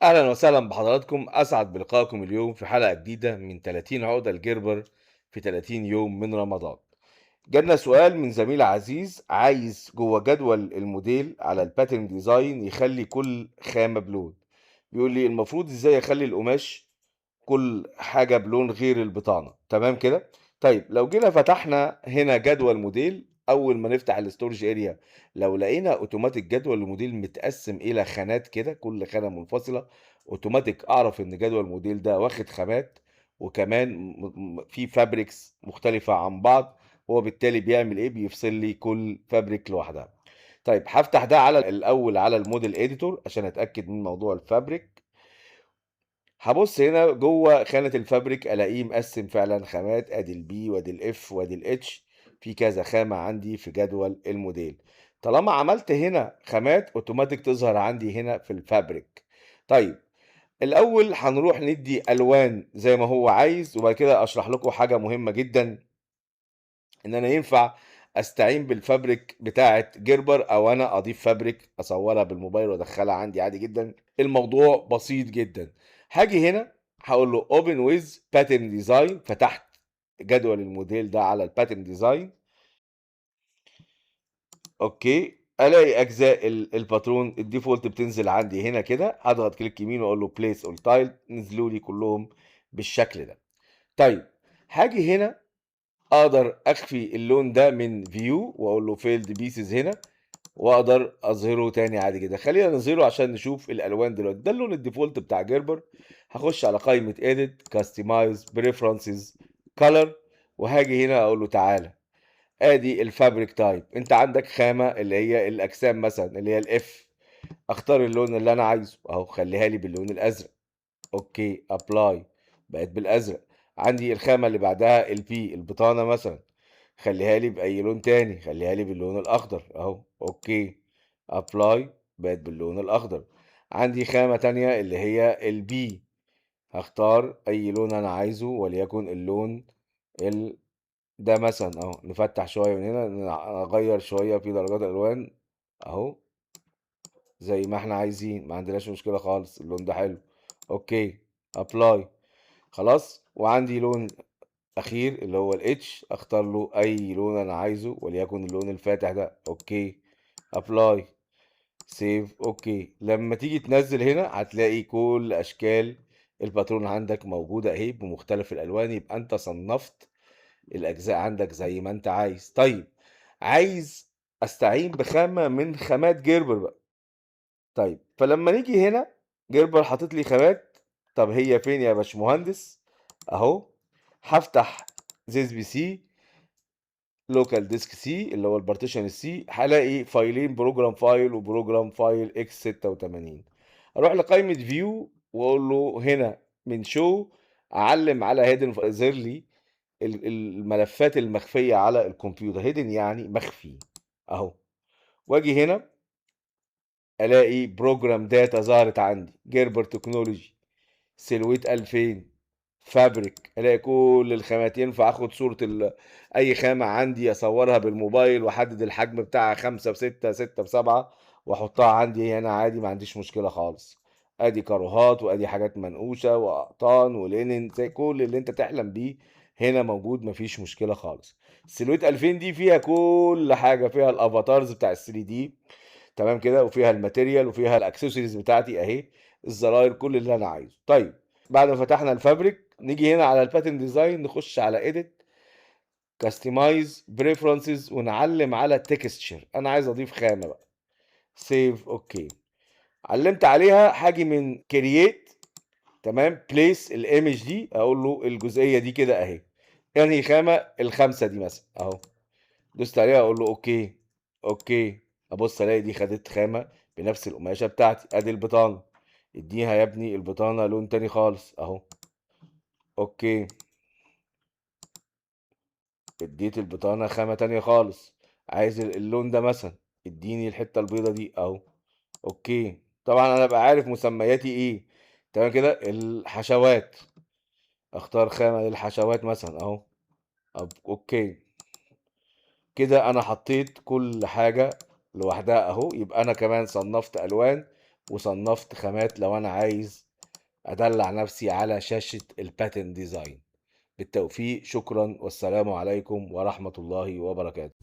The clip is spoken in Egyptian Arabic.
أهلا وسهلا بحضراتكم، أسعد بلقائكم اليوم في حلقة جديدة من 30 عقدة الجربر في 30 يوم من رمضان. جالنا سؤال من زميل عزيز عايز جوه جدول الموديل على ال pattern design يخلي كل خامة بلون. بيقول لي المفروض ازاي اخلي القماش كل حاجة بلون غير البطانة. تمام كده؟ طيب لو جينا فتحنا هنا جدول موديل، اول ما نفتح ال storage area لو لقينا اوتوماتيك جدول الموديل متقسم الى خانات كده، كل خانة منفصلة، اوتوماتيك اعرف ان جدول الموديل ده واخد خامات وكمان في fabrics مختلفة عن بعض، هو بالتالي بيعمل ايه؟ بيفصل لي كل fabric لوحدها. طيب هفتح ده على الاول على ال model editor عشان اتاكد من موضوع ال fabric. هبص هنا جوه خانة ال fabric الاقيه مقسم فعلا خامات، ادي ال B وادي ال F وادي ال H، في كذا خامة عندي في جدول الموديل. طالما عملت هنا خامات اوتوماتيك تظهر عندي هنا في ال fabric. طيب الاول هنروح ندي الوان زي ما هو عايز، وبعد كده اشرح لكم حاجة مهمة جدا، ان انا ينفع استعين بال fabric بتاعة جربر او انا اضيف fabric اصورها بالموبايل وادخلها عندي عادي جدا. الموضوع بسيط جدا. هاجي هنا هقول له open with pattern design، فتحت جدول الموديل ده على ال pattern design. okay، الاقي اجزاء الباترون ال default بتنزل عندي هنا كده، هضغط click يمين واقول له place all tile، نزلوا لي كلهم بالشكل ده. طيب هاجي هنا اقدر اخفي اللون ده من view واقول له filled pieces هنا، واقدر اظهره تاني عادي جدا. خلينا نظهره عشان نشوف الالوان دلوقتي. ده اللون ال default بتاع جربر. هخش على قائمه edit customize preferences color، وهاجي هنا اقول له تعالى ادي ال fabric type. انت عندك خامه اللي هي الاجسام مثلا اللي هي ال F، اختار اللون اللي انا عايزه اهو، خليها لي باللون الازرق. okay apply، بقت بالازرق. عندي الخامه اللي بعدها ال B البطانه مثلا، خليها لي باي لون تاني، خليها لي باللون الاخضر اهو. okay apply، بقت باللون الاخضر. عندي خامه تانية اللي هي ال B، هختار اي لون انا عايزه وليكن اللون ده مثلا اهو. نفتح شويه من هنا، نغير شويه في درجات الالوان اهو زي ما احنا عايزين، ما عندناش مشكله خالص، اللون ده حلو. okay apply، خلاص. وعندي لون اخير اللي هو ال H، اختار له اي لون انا عايزه وليكن اللون الفاتح ده. okay apply save. okay لما تيجي تنزل هنا هتلاقي كل اشكال الباترون عندك موجودة اهي بمختلف الالوان، يبقى انت صنفت الاجزاء عندك زي ما انت عايز. طيب عايز استعين بخامة من خامات جربر بقى. طيب فلما نيجي هنا جربر حاطط لي خامات، طب هي فين يا باشمهندس؟ اهو هفتح this PC local disk C اللي هو ال partition ال C، هلاقي فايلين program file و program file x 86. اروح لقائمة view واقول له هنا من show اعلم على hidden، اظهر لي الملفات المخفية على الكمبيوتر. hidden يعني مخفي اهو. واجي هنا الاقي program data ظهرت عندي، جربر technology silhouette 2000 fabric، الاقي كل الخامات. ينفع اخد صورة اي خامة عندي اصورها بالموبايل واحدد الحجم بتاعها 5 ب6 6 ب7 واحطها عندي هنا عادي، ما عنديش مشكلة خالص. ادي كاروهات وادي حاجات منقوشة واقطان و linen، زي كل اللي انت تحلم بيه هنا موجود، مفيش مشكلة خالص. ال silhouette 2000 دي فيها كل حاجة، فيها ال avatars بتاع ال 3D تمام كده، وفيها ال material وفيها الاكسسوارز بتاعتي اهي، الزراير، كل اللي انا عايزه. طيب بعد ما فتحنا ال fabric نيجي هنا على ال pattern design، نخش على edit customize preferences ونعلم على texture. انا عايز اضيف خامه بقى، save. okay علمت عليها، هاجي من create تمام place ال image دي، اقول له الجزئيه دي كده اهي، انهي خامه؟ الخمسه دي مثلا اهو، دوست عليها اقول له okay okay، ابص الاقي دي خدت خامه بنفس القماشه بتاعتي. ادي البطانه، اديها يا ابني البطانه لون تاني خالص اهو. okay اديت البطانه خامه تانية خالص، عايز اللون ده مثلا، اديني الحته البيضه دي اهو. okay طبعا انا ابقى عارف مسمياتي ايه تمام كده. الحشوات اختار خامه للحشوات مثلا اهو. okay كده انا حطيت كل حاجه لوحدها اهو، يبقى انا كمان صنفت الوان وصنفت خامات لو انا عايز ادلع نفسي على شاشة ال pattern design. بالتوفيق، شكرا، والسلام عليكم ورحمة الله وبركاته.